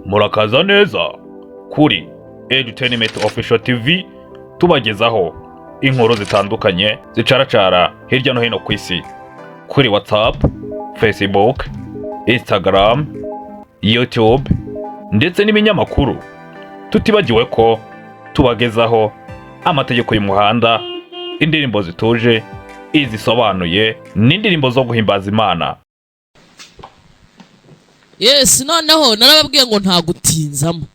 Murakaza neza kuri Edutainment Official TV, tubagezaho inkuru zitandukanye zicaracara hirya no hino ku isi, kuri WhatsApp, Facebook, Instagram, YouTube ndetse n'ibinyamakuru, tutibagiwe ko tubagezaho amategeko y'umuhanda, indirimbo zituje, izisobanuye n'indirimbo zo guhimbaza Imana. Yes, noneho narababwiye ngo nta gutinzamo,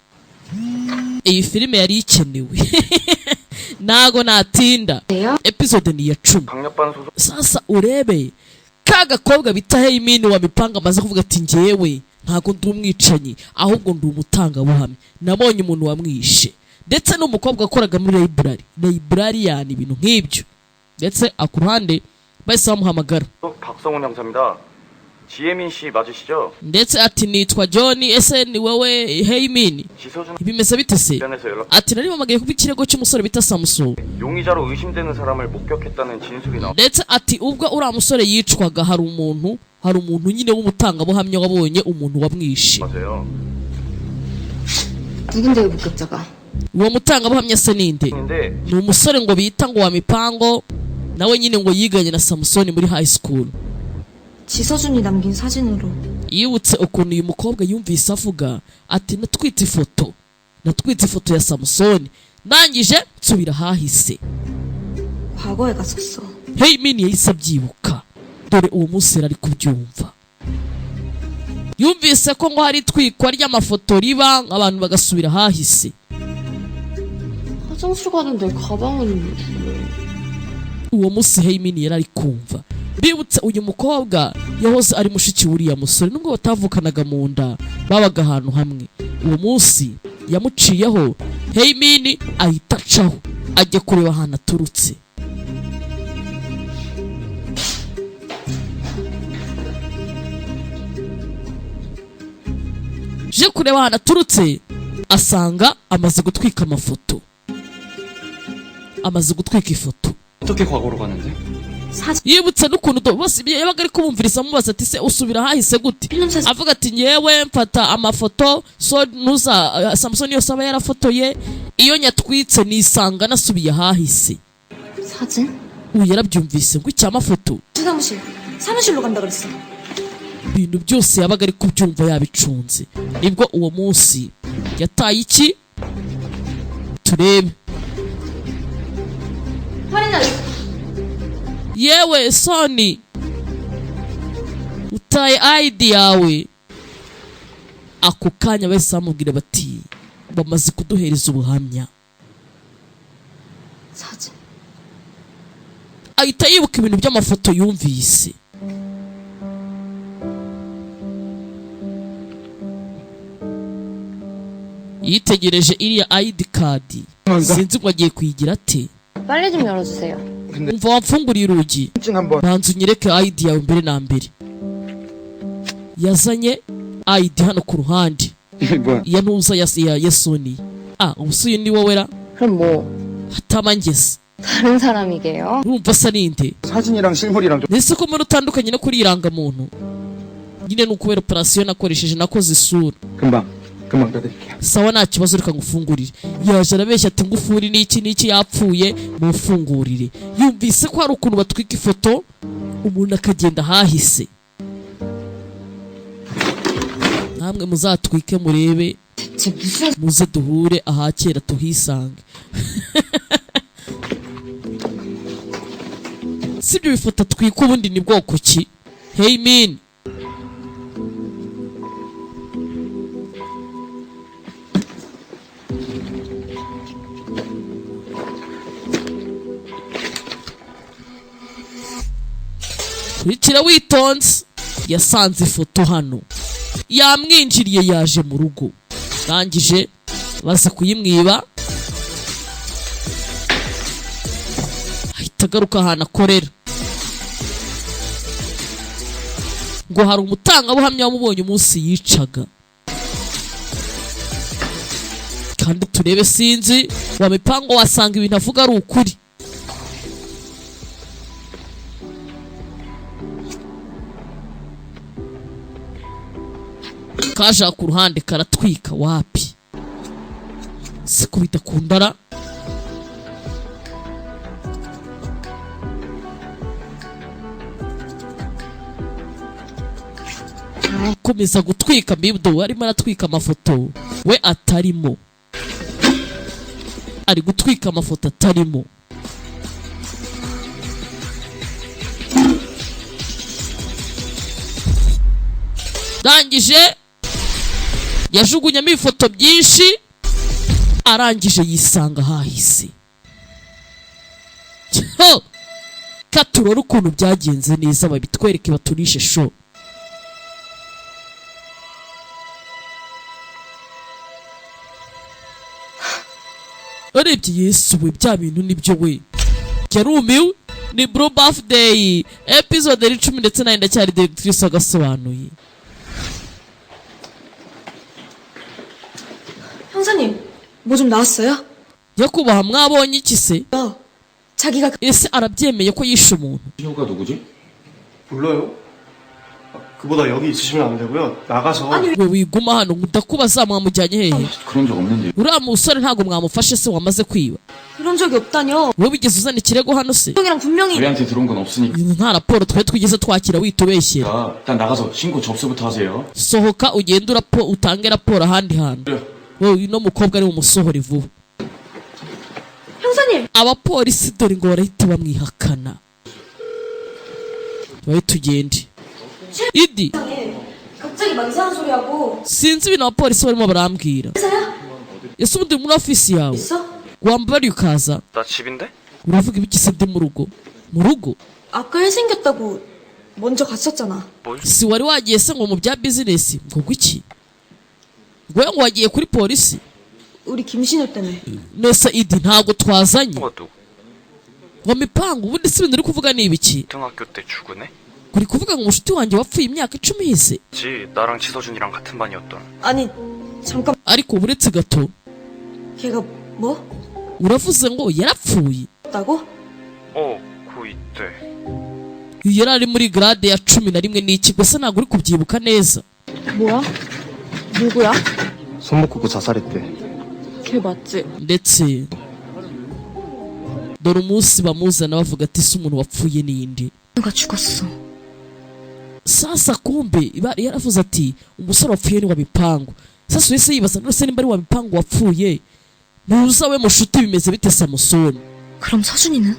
iyi filime yari ikenewe, ntago natinda. Episode ni iya 10. 강력반 소속 Sasa urebe ka gakobwa bita Heyimini wa mipanga amaze kuvuga ati: "Njyewe ntago ndi umwicanyi, ahubwo ndi umutangabuhamya, nabonye umuntu wamwishe." Ndetse n'umukobwa wakoraga muri library, librarian, ibintu nk'ibyo, ndetse ku ruhande bahise bamuhamagara. 박성훈 형사입니다. 지혜민 씨 맞으시죠? Ndetse ati: "Nitwa John, ese ni wowe Heyimini?" 지서준 Bimeze bite se? 관련해서 연락 Ati: "Nari kuba ikirego cy'umusore bita Samuson." 용의자로 의심되는 사람을 목격했다는 진술이 나와 Ndetse ati: "Ubwo uriya musore yicwaga, hari umuntu nyine w'umutangabuhamya wabonye umuntu wamwishe." 맞아요. 누군데요, 목격자가? Uwo mutangabuhamya se ninde? 인데 Ni umusore ngo bita ngo wa mipango, nawe nyine ngo yiganye na Samusoni muri high school. 지서준이 남긴 사진으로 Yibutse ukuntu uyu mukobwa yumvise avuga ati: "Natwitse ifoto, natwitse ifoto ya Samusoni, ndangije nsubira ahahise." 과거에 갔었어. Heyimini yahise abyibuka. Dore uwo munsi yari ari kubyumva, yumvise ko ngo hari itwikwa ry'amafoto riba, abantu bagasubira ahahise. 화장실 가는데 가방은 Uwo munsi Heyimini yari ari kumva, bibutse uyu mukobwa yahoze ari mushiki w'uriya musore, nubwo batavukanaga mu nda, babaga ahantu hamwe. Uwo munsi yamuciyeho, Heyimini ahita acaho ajya kureba ahantu aturutse. Je kureba ahantu aturutse, asanga amaze gutwika amafoto, amaze gutwika ifoto. 어떻게 과거로 가는데? 사진 Yibutse n'ukuntu bose yabaga ari kubumviriza, amubaza ati: "Se usubira ahahise gute?" 필름 사진 Avuga ati: "Nyewe mfata amafoto, so ntuza Samusoni yose aba yarafotoye, iyo nyatwitse nisanga nasubiye ahahise." 사진? Uyu yarabyumvise ngo icyamafoto. 사무실 사무실로 간다 그랬어. Ibintu byose yabaga ari kubyumva yabicunze. Nibwo uwo munsi yataye iki, turebe. 할인아 Yewe Soni, utaye ID yawe. Ako kanya bahise bamubwira bati: "Bamaze kuduhereza ubuhamya." 사진 Ahita yibuka ibintu by'amafoto yumvise. Yitegereje iriya ID card, sinzi ngo agiye kuyigira ate. 빨리 좀 열어주세요. Umva, wamfunguriye urugi? 증 한번 Banza unyereke ID yawe mbere na mbere. Yazanye ID hano ku ruhande. 이게 뭐야? Iya ntuza ya Soni. Ah, ubu uyu ni wowe ra? 그럼 뭐 Hatama ngeze. 다른 사람이게요? Urumva asa ninde? 사진이랑 실물이랑 좀 Ndetse ko mbona utandukanye no kuri irangamuntu nyine, ni ukubera operasiyo nakoresheje, nakoze isura. 금방 금방 떠드릴게요. Sawa, nta kibazo, reka ngufungurire. Yaje arabeshya ati: "Ngufuri n'iki n'iki yapfuye, mufungurire." Yumvise ko hari ukuntu batwika ifoto, umuntu akagenda ahahise. Namwe muzatwike murebe. 대체 무슨 Muze duhure ahakera tuhisange. Si ibyo bifoto atwika ubundi ni bwoko ki? Hey min, kurikira witonze. Yasanze ifoto hano, yamwinjiriye, yaje mu rugo, rangije baza kuyimwiba, ahita agaruka ahantu akorera, ngo hari umutangabuhamya wamubonye umunsi yicaga. Kandi turebe, sinzi wa mipango, wasanga ibintu avuga ari ukuri. Kaje ku ruhande karatwika. Wapi, siko bidakundara. Komeza gutwika mbibdo. Arimo aratwika amafoto we atarimo, ari gutwika amafoto atarimo. Ndangije yajugunyamo ibifoto byinshi, arangije yisanga hahise. Cyo! Katurore ukuntu byagenze neza, babitwereke, baturishe sho. Urebye, Yesu we, bya bintu nibyo we, yarumiwe. Ni Blue Birthday episode iri 10 ndetse nayo ndacyari directrice agasobanuye. 형사님, 뭐 좀 나왔어요? Nyakubahwa, mwabonye iki se? 어, 자기가 Ese arabyemeye ko yishe umuntu? 신호가 누구지? 몰라요. 아, 그보다 여기 있으시면 안 되고요. 나가서 We wiguma hano, ndakubaza, mwamujyanye hehe? 그런 적 없는데. Uriya musore ntabwo mwamufashe se wamaze kwiba? 그런 적이 없다뇨. Wowe wigeze uzana ikirego hano se? 형이랑 분명히 저희한테 들어온 건 없으니까 Nta raporo twe twigeze twakira, witubeshyera. 일단 나가서 신고 접수부터 하세요. Sohoka ugende urapo utange raporo ahandi hantu. Wowe uno mukobwa ari bumusohore vuba. 형사님. Abapolisi dore ngo barahita bamwihakana, babe tugende idi. 갑자기 막 이상한 소리 하고 Sinzi ibintu abapolisi barimo barambwira. Ese ubundi muri ofisi yawe 있어? wambariye ukaza? 나 집인데? Uravuga ibiki se? Ndi mu rugo, mu rugo. 아까 일 생겼다고 먼저 갔었잖아. Si wari wagiye se ngo mu bya bizinesi ngo gwiki ngo wagiye kuri polisi? 우리 김신우 때문에. Nese idi ntabwo twazanye 것도 ngo mipangu. Ubundi si ibintu uri kuvuga ni ibiki? 고등학교 때 죽은 애? Uri kuvuga ngo umushuti wanjye wapfuye imyaka 10 ihise? 지 나랑 지서준이랑 같은 반이었던. 아니, 잠깐. Ariko uretse gato. 걔가 뭐? Uravuze ngo yarapfuye? 다고? 어, 고2 때. Yari ari muri grade ya 11 n'iki gusa, ntabwo uri kubyibuka neza. 뭐야? 누구야? 손목 긋고 자살했대. 걔 맞지? Ndetse dore umunsi bamuzana bavuga ati: "Se umuntu wapfuye n'indi?" 누가 죽었어. Sasa kumbe yaravuze ati umusore wapfuye ni Wamipangu. Sasa wese yibaza none nimba ari Wamipangu wapfuye, ntuza we mushuti bimeze bite Samusoni? 그럼 서준이는?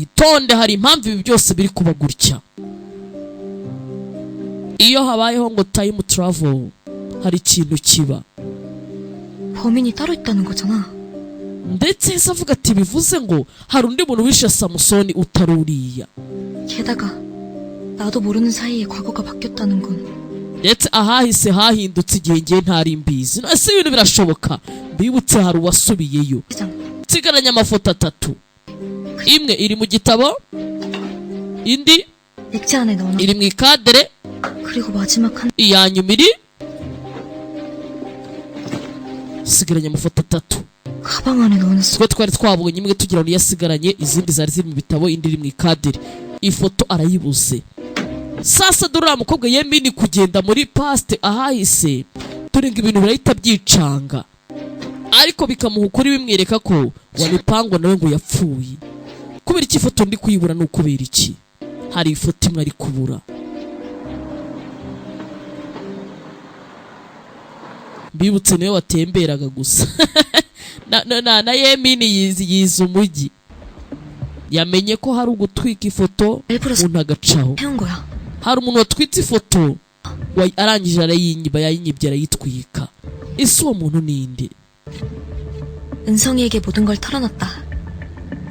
Itonde, hari impamvu ibi byose biri kuba gutya. Iyo habayeho ngo time travel, hari ikintu kiba. 범인이 따로 있다는 거잖아. Ndetse yahise avuga ati bivuze ngo hari undi muntu wishe Samusoni utari uriya. 게다가 나도 모르는 사이에 과거가 바뀌었다는 건 Ndetse ahahise hahindutse igihe ngiye ntari mbizi. Ese ibintu birashoboka? Mbibutse, hari uwasubiyeyo. 회장 Nsigaranye amafoto atatu, imwe iri mu gitabo, indi 액체 안에 넣어놔. iri mu ikadere, 그리고 마지막 한 iya nyuma iri, nsigaranye amafoto atatu. 가방 안에 넣어놨어. Twe twari twabonye imwe tugira ngo niyo asigaranye, izindi zari ziri mu bitabo, indi iri mu ikadere, ifoto arayibuze. Sasa dore uriya mukobwa Yemini kugenda muri past ahahise, dore ngo ibintu birahita byicanga, ariko bikamuha ukuri, bimwereka ko Wamipangwa nawe ngo yapfuye. Kubera iki ifoto ndi kuyibura? Ni ukubera iki hari ifoto imwe ari kubura? Mbibutse niwe watemberaga gusa na Yemini yize umujyi, yamenye ko hari ugutwika ifoto 일부러 umuntu agacaho. 태운 거야. Hari umuntu watwitse ifoto arangije arayinyiba, yayinyibye arayitwika. Ese uwo muntu ni nde? 은성이에게 모든 걸 털어놨다.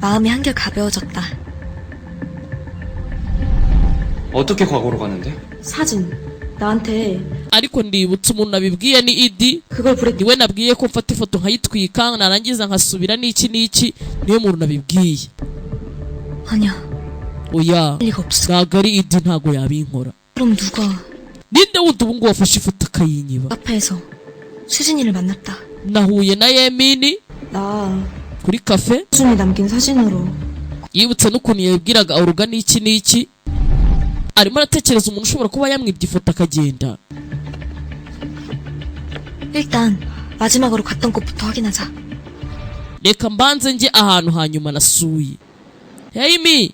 마음이 한결 가벼워졌다. 어떻게 과거로 가는데? 사진 나한테 Ariko ndibutse umuntu nabibwiye ni Idi. 그걸 불에 Niwe nabwiye ko mfata ifoto nkayitwika narangiza nkasubira n'iki n'iki, niwe muntu nabibwiye. 아니야. Oya, 할 리가 없어. ntabwo ari Idi, ntabwo yabinkora. 그럼 누가 Ninde wundi ubu ngubu wafashe ifoto akayinyiba? 카페에서 수진이를 만났다. Nahuye na Yemini 나 kuri kafe. 수진이 남긴 사진으로 Yibutse n'ukuntu yabwiraga oruga n'iki n'iki, arimo aratekereza umuntu ushobora kuba yamwibye ifoto akagenda. 일단 마지막으로 갔던 곳부터 확인하자. Reka mbanze njye ahantu hanyuma nasuye. Heyimi.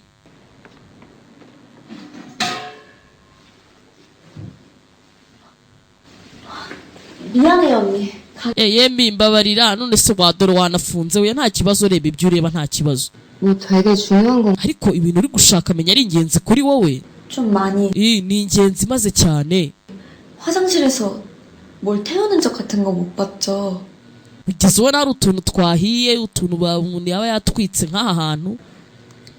미안해요 언니. Yemi, mbabarira. None se wadore wanafunze? We, nta kibazo, reba ibyo ureba, nta kibazo. 뭐 되게 중요한 건 Ariko ibintu uri gushaka menya ari ingenzi kuri wowe. 좀 많이 Ii, ni ingenzi maze cyane. 화장실에서 뭘 태우는 적 같은 거 못 봤죠? Ugeze ubona hari utuntu twahiye, utuntu umuntu yaba yatwitse nk'aha hantu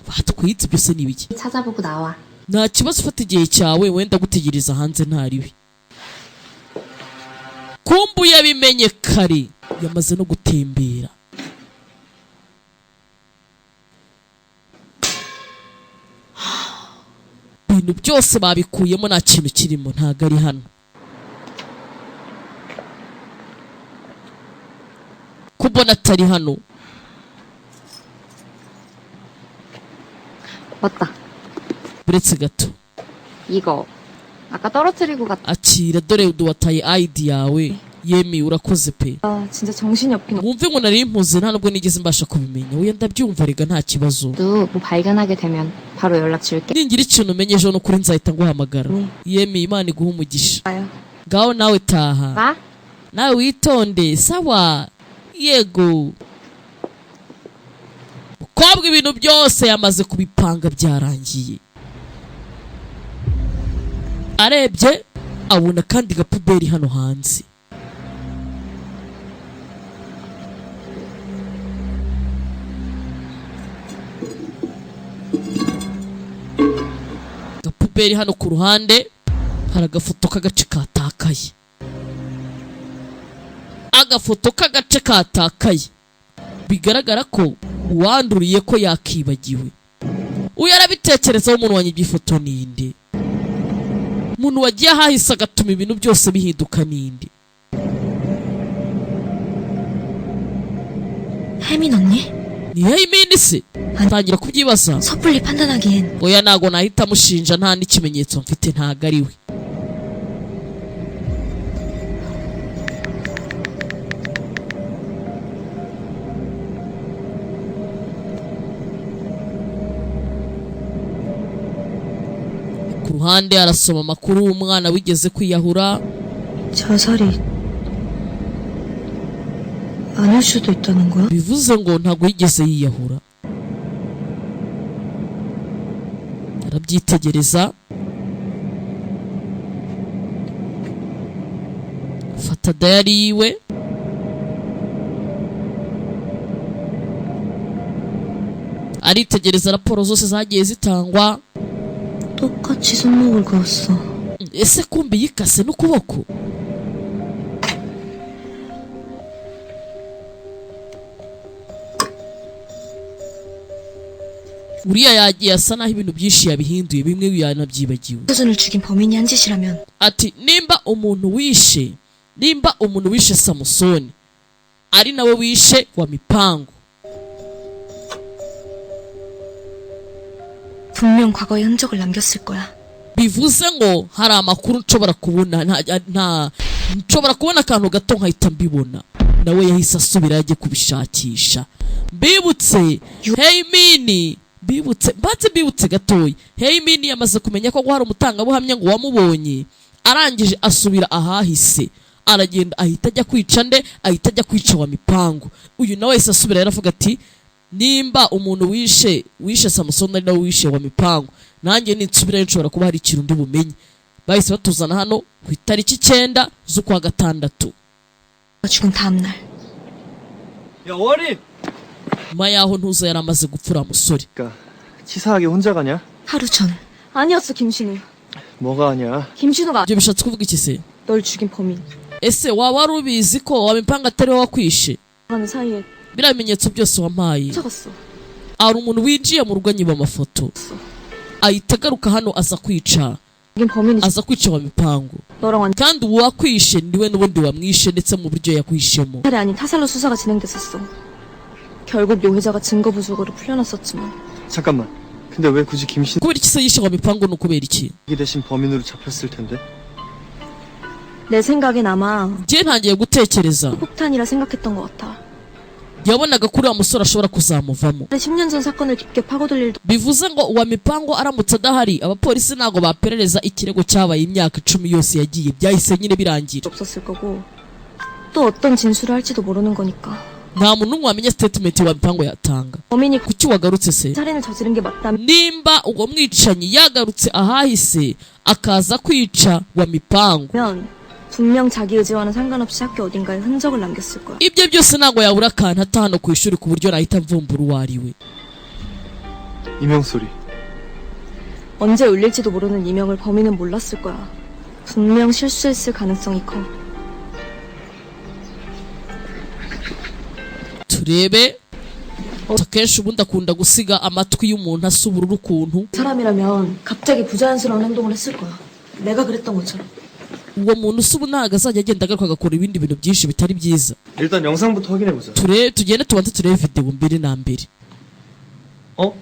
batwitse? Byose ni ibiki? 찾아보고 나와. Nta kibazo, ufata igihe cyawe, wenda gutegereza hanze ntaribi. Kumbu yabimenye kare, yamaze no gutembera. Ibintu byose babikuyemo, nta kintu kirimo, ntago ari hano. Kubona atari hano. 맞다. Uretse gato. 이거 아까 떨어뜨리고 갔. Akira dore wataye ID yawe. Yemi, urakoze pe. 아 진짜 정신이 없긴 Wumve ngo nari mpuze, nta nubwo nigeze mbasha kubimenya. Oya, ndabyumva rega, nta kibazo. 도 뭐 발견하게 되면 바로 연락 줄게. Ningira ikintu umenye ejo, no kuri nzahita nguhamagara. Yemi, Imana iguhe umugisha. Ngaho nawe taha. 봐. Nawe witonde. Sawa, yego. Mukobwa ibintu byose yamaze kubipanga, byarangiye. Arebye abona kandi gapuberi hano hanze. Gapuberi hano ku ruhande hari agafoto k'agace katakaye, agafoto k'agace katakaye, bigaragara ko uwanduriye ko yakibagiwe. Uyu arabitekerezaho: umuntu wanyibye ifoto ninde? Umuntu wagiye ahahise agatuma ibintu byose bihinduka ninde? 혜민 언니? Ni Heyimini se? Atangira kubyibaza. 섣불리 판단하기엔 Oya, ntago nahita amushinja, nta n'ikimenyetso mfite, ntago ari we. Ku ruhande arasoma amakuru, umwana wigeze kwiyahura. 자살이 아닐 수도 있다는 거야? Bivuze ngo ntabwo yigeze yiyahura. Arabyitegereza, afata diary yiwe. Aritegereza raporo zose zagiye zitangwa. 똑같이 손목을 그었어. Ese kumbi yikase n'ukuboko? Uriya yagiye asa naho ibintu byinshi yabihinduye, bimwe yanabyibagiwe. 서준을 죽인 범인이 한 짓이라면 Ati nimba umuntu wishe Samusoni ari nawe wishe wa mipango, 분명 과거의 흔적을 남겼을 거야. Bivuze ngo hari amakuru nshobora kubona, nta nshobora kubona akantu gato nkahita mbibona. Nawe yahise asubira ajye kubishakisha. Mbibutse Heyimini, mbibutse, mbanze mbibutse gatoya, Heyimini yamaze kumenya ko hari umutangabuhamya ngo wamubonye. Arangije asubira ahahise, aragenda ahita ajya kwica nde? Ahita ajya kwica wa mipango. Uyu nawe yahise asubira, yaravuga ati nimba umuntu wishe Samusoni ari nawe wishe wa mipango, nanjye ninsubirayo nshobora kuba hari ikintu ndi bumenye. Bahise batuzana hano ku itariki 9 z'ukwa gatandatu. 죽은 다음 날. 야 월이! Nyuma yaho ntuza yari amaze gupfura musore. 그니까 치사하게 혼자 가냐? 하루 전. 아니었어, 김신우. 뭐가 아니야? 김신우가 Ibyo bishatse kuvuga iki se? 널 죽인 범인. Ese waba wari ubizi ko wa mipanga atari wowe wakwishe? 하는 사이에 Biriya bimenyetso byose wampaye, 쫓아갔어. hari umuntu winjiye mu rugo anyiba amafoto, ahita agaruka hano aza kwica 죽인 범인이 aza kwica wa mipango. 너랑 완 Kandi uwakwishe niwe n'ubundi wamwishe, ndetse mu buryo yakwishemo. 살이 아닌 타살로 수사가 진행됐었어. 결국 용의자가 증거 부족으로 풀려났었지만 잠깐만. 근데 왜 굳이 김신욱이 Kubera iki se yishe wa mipango? Ni ukubera iki? 대신 범인으로 잡혔을 텐데? 내 생각엔 아마 Njye ntangiye gutekereza 폭탄이라 생각했던 것 같아. yabonaga ko uriya musore ashobora kuzamuvamo. 10년 전 사건을 깊게 파고들 일도 Bivuze ngo uwa mipango aramutse adahari, abapolisi ntabwo baperereza ikirego cyabaye imyaka 10 yose yagiye, byahise nyine birangira. 없었을 거고 또 어떤 진술을 할지도 모르는 거니까. Nta muntu n'umwe wamenya statement wa mipango yatanga. 범인이 Kuki wagarutse se? 살인을 저지른 게 맞다면 Nimba uwo mwicanyi yagarutse ahahise akaza kwica wa mipango, 분명 자기 의지와는 상관없이 학교 어딘가에 흔적을 남겼을 거야. Ibyo byose ntabwo yabura akantu ata hano ku ishuri ku buryo nahita mvumbura uwo ari we. 이명 소리. 언제 울릴지도 모르는 이명을 범인은 몰랐을 거야. 분명 실수했을 가능성이 커. Turebe, akenshi ubundi akunda gusiga amatwi y'umuntu asa ubururu ukuntu. 사람이라면 갑자기 부자연스러운 행동을 했을 거야. 내가 그랬던 것처럼. Uwo muntu usa ubu ntabwo azajya agenda agaruka agakora ibindi bintu byinshi bitari byiza. 일단 영상부터 확인해보자. Turebe, tugende tubanze turebe videwo mbere na mbere. 어?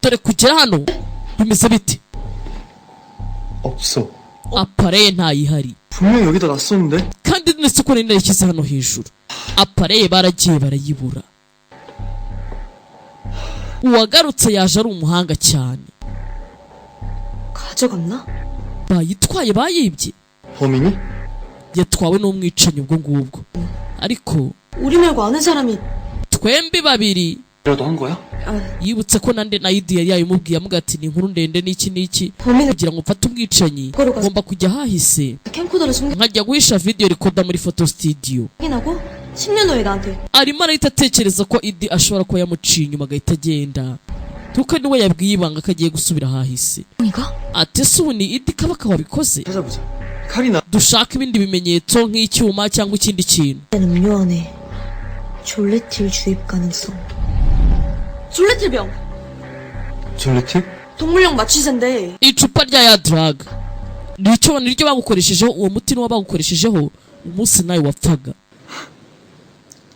Dore kugera hano bimeze bite? 없어. Apareye ntayihari. 분명 여기다 놨었는데? Kandi ndetse ko nari narishyize hano hejuru, apareye baragiye barayibura. Uwagarutse yaje ari umuhanga cyane. 가져갔나? Bayitwaye, bayibye. 범인이? Yatwawe n'umwicanyi ubwo ngubwo, ariko 우리 말고 아는 사람이 twembi babiri 라도 한 거야? Yibutse ko nande na Idi yari yayimubwiye, amuga ati ni inkuru ndende n'iki n'iki. 범인을 Kugira ngo mfate umwicanyi ngomba kujya ahahise, 캠코더를 숨긴하고 nkajya guhisha video recorder muri photo studio. 10년 후에 나한테 Arimo arahita atekereza ko Idi ashobora kuba yamuciye inyuma agahita agenda, kuko niwe yabwiye ibanga ko agiye gusubira ahahise. 이가? Ati ese ubu ni Idi Kabaka wabikoze? 찾아보자. 칼이나 Dushaka ibindi bimenyetso nk'icyuma cyangwa ikindi kintu. 음료 안에 졸레틸 주입 가능성. 졸레틸병! 졸레틸? 동물용 마취제인데 Icupa rya ya drug nicyo niryo bagukoreshejeho, uwo muti niwo bagukoreshejeho umunsi nawe wapfaga.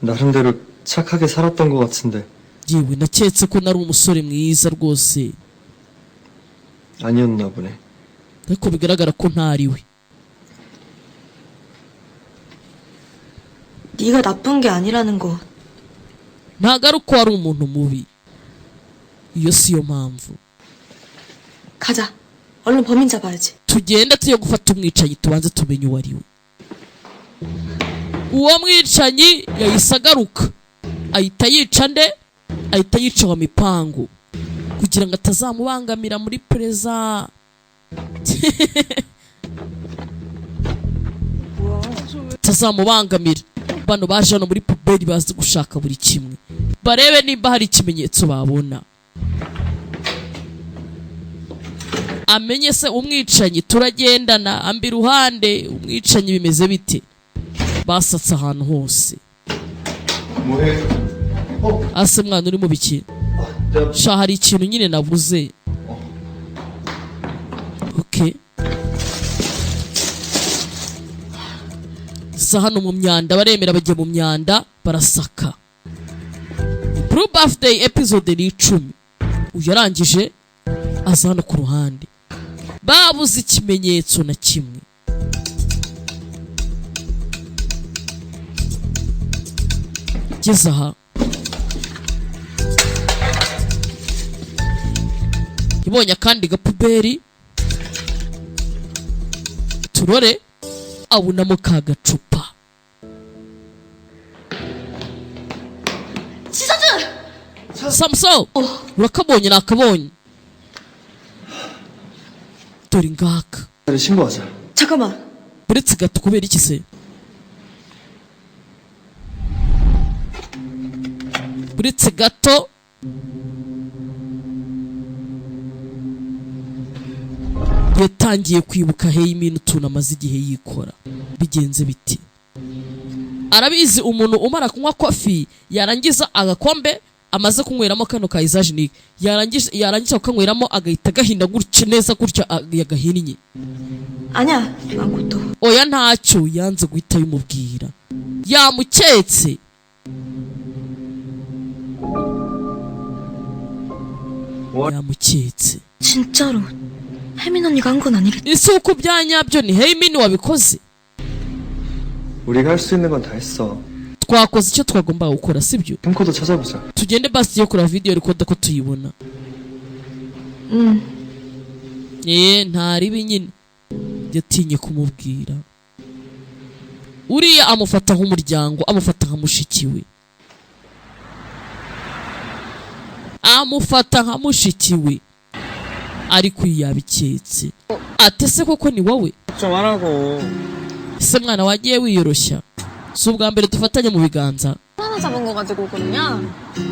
나름대로 착하게 살았던 것 같은데 Yewe, naketse ko nari umusore mwiza rwose, 아니었나 보네. ariko bigaragara ko ntari we. 네가 나쁜 게 아니라는 거 Ntabwo ari uko wari umuntu mubi, iyo si yo mpamvu. 가자. 얼른 범인 잡아야지. Tugenda tujye gufata umwicanyi, tubanze tumenye uwo ari we. Uwo mwicanyi yahise agaruka ahita yica nde? Ahita yica wa mipangu kugira ngo atazamubangamira muri pereza, atazamubangamira. Bano baje hano muri puberi bazi gushaka buri kimwe, barebe nimba hari ikimenyetso babona, amenye se umwicanyi turagendana amba iruhande umwicanyi bimeze bite. Basatse ahantu hose. 뭐해? Ase mwana, uri mu biki? 내가 Sha, hari ikintu nyine nabuze. Okay, sa hano mu myanda baremera bajya mu myanda barasaka. Blue Birthday episode ni 10. Uyu yarangije aza hano ku ruhande, babuze ikimenyetso na kimwe. Geze aha ibonye akandi gapuberi, turore, abonamo ka gacupa. Samuso, urakabonye? Nakabonye, dore ngaka. 를 신고하자. 잠깐만. Uretse gato, kubera iki se? Uretse gato, yatangiye kwibuka Heyimini utuntu amaze igihe yikora, bigenze biti. Arabizi, umuntu umara kunywa kofi yarangiza agakombe amaze kunyweramo kano ka izajenike, yarangiza kukanyweramo agahita agahinda gutya neza gutya yagahinnye. 아니야. 아무것도. Oya, ntacyo. Yanze guhita bimubwira, yamuketse. Yamuketse. 진짜로 혜민 언니가 한 건 아니겠지? Ese uko bya nyabyo ni Heyimini wabikoze? 우리가 할 수 있는 건 다 했어. Twakoze icyo twagombaga gukora, sibyo? 캠코더 찾아보자. Tugende basi tujye kureba video recorder ko tuyibona. 응. Nta ribi nyine. Yatinye kumubwira. Uriya amufata nk'umuryango, amufata nka mushiki we, amufata nka mushiki we, ariko uyu yabiketse ate se koko ni wowe? 좀 하라고. Ese mwana, wagiye wiyoroshya? Si ubwa mbere dufatanye mu biganza. 하나 잡은 거 가지고 그러냐?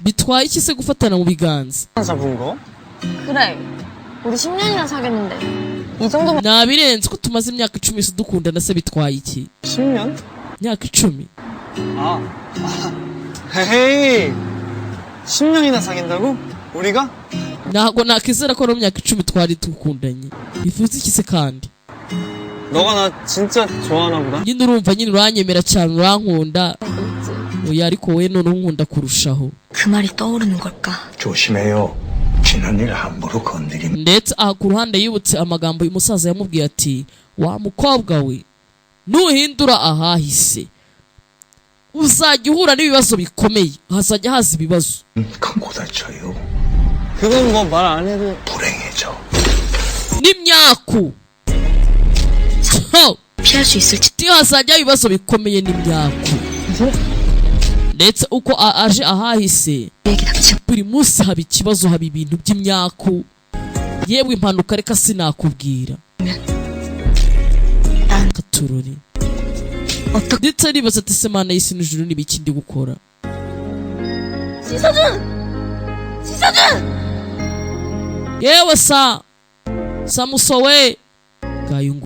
Bitwaye iki se gufatana mu biganza? 잡은 거? 그래. 우리 10년이나 사귀었는데 이 정도면 Nabirenze ko tumaze imyaka 10 se dukundana, se bitwaye iki? 10년? Imyaka 10. 아. 헤이. 10년이나 사귄다고? 우리가? Ntabwo nakizera ko no mu myaka 10 twari dukundanye. Bivuze iki se kandi? 너가 나 진짜 좋아하나 보다. Nyine urumva nyine uranyemera cyane, urankunda. Oya, ariko wowe noneho unkunda kurushaho. 그 말이 떠오르는 걸까? 조심해요. 지난 일 함부로 건드리면 Ndetse aha ku ruhande yibutse amagambo uyu musaza yamubwiye ati: "Wa mukobwa we, nuhindura ahahise uzajya uhura n'ibibazo bikomeye, hazajya haza ibibazo." 큰 코 다쳐요. 그건 뭐 말 안 해도 불행해져. N'imyaku. Ho! 피할 수 있을지 Hazajya ibibazo bikomeye n'imyaku. Ndetse uko aje ahahise, 얘기 닥치고 buri munsi haba ikibazo, haba ibintu by'imyaku, yewe impanuka reka sinakubwira. 난 Katurori. 어떻게 Ndetse aribaza ati: "Se Mana y'isi n'ijuru, n'ibiki ndi gukora?" 지서준! 지서준! Yewe sa Samuso we gayungu.